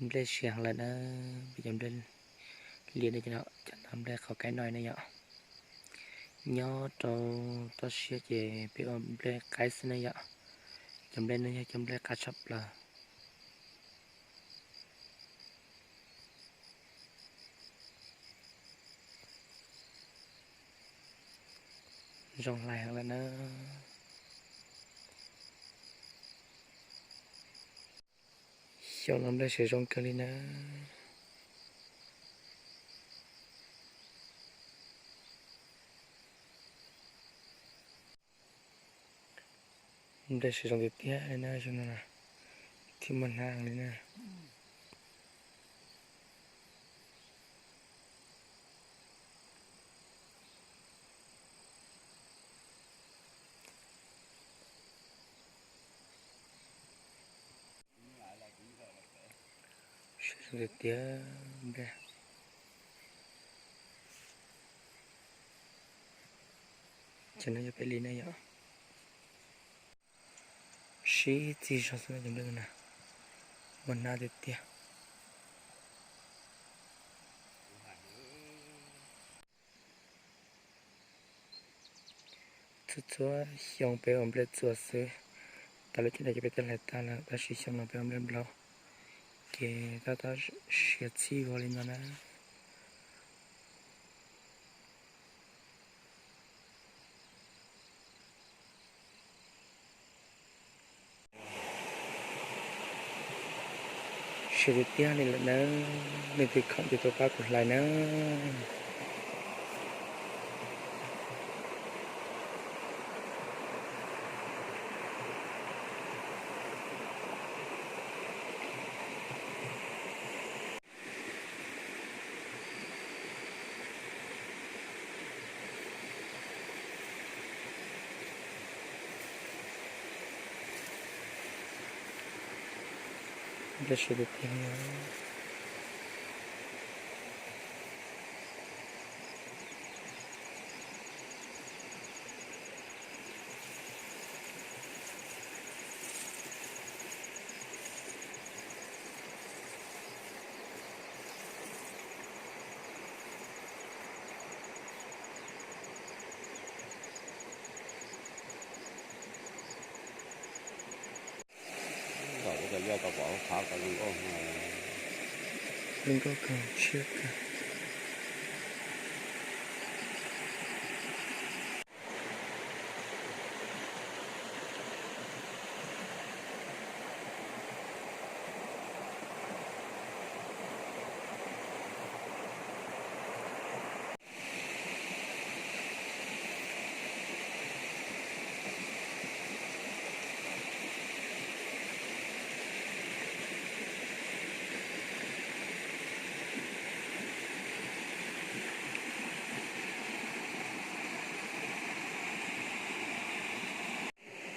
Nplej siav heev lawm na, peb cov nplej liam no, cov no nplej qhov kaib no na yom. Nyob rau toj siab ces peb ua nplej qaib xwb na yom. Cov nplej no yog cov nplej qab tshaj plaws. Zoo hlais heev lawm na. Xyoo no nplej siav zoo kawg li na. Nplej siav zoo tiag tiag li na, xyoo no na, thiab muaj hnab li na. Siav zoo tiag tiag nplej. Ces no yog peb li na yom. Sib txig zog xwb na cov nplej na, muaj hnab tiag tiag. Txhua txhua xyoo peb ua nplej txua xwb, tas lub caij no ces peb twb hlais tag lawm, tab sis xyoo no peb ua nplej nplaum, ces tab tom siav txhij vau li no na. Siav tiag tiag li lawm nawb, leej twg khoom ces tuaj pab kuv hlais nawb. Ntxim qab tiag tiag li. Zoo nkauj kawg, siab kawg.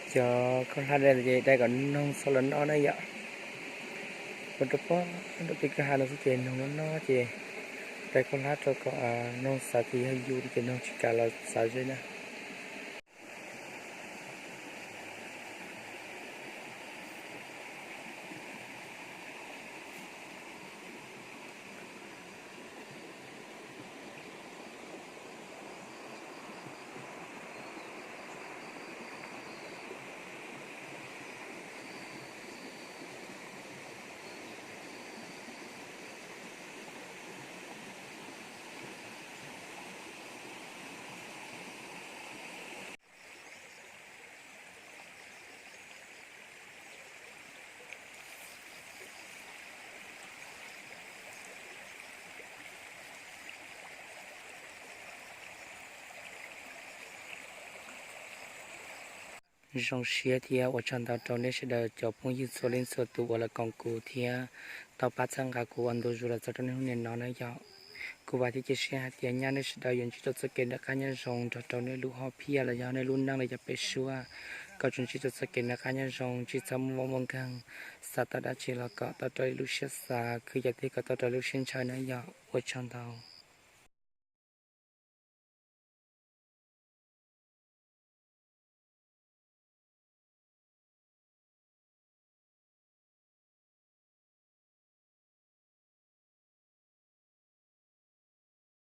Cov khaub hlab dai ces dai kom noog xav los noj na yom. Ua rau pog rau peb kwj ha no xwb ces noog los noj ces dai khaub hlab rau kom noog xav ces yog yus li ces noog tsis kam los xav ze na. Zoo siab thiab ua tsaug ntau rau nej sawv daws cov phooj ywg txhua leej txhua tus uas los koom kuv thiab tau pab txhawb nqa kuv ua ntu zus los txog rau niaj hnub niam no na yom. Kuv vam thiab cia siab hais tias nyaj nej sawv daws yuav ntsib tau txoj kev noj qab nyob zoo nrog rau nej lub hom phiaj los yog nej lub neej los yog peb suab, kom tsuas ntsib tau txoj kev noj qab nyob zoo, tsis txhob muaj mob muaj nkeeg, xav tau dab tsi los kom tau raws li lub siab xav, khwv yam twg kom tau raws li lub siab ntshaw na yom. Ua tsaug ntau.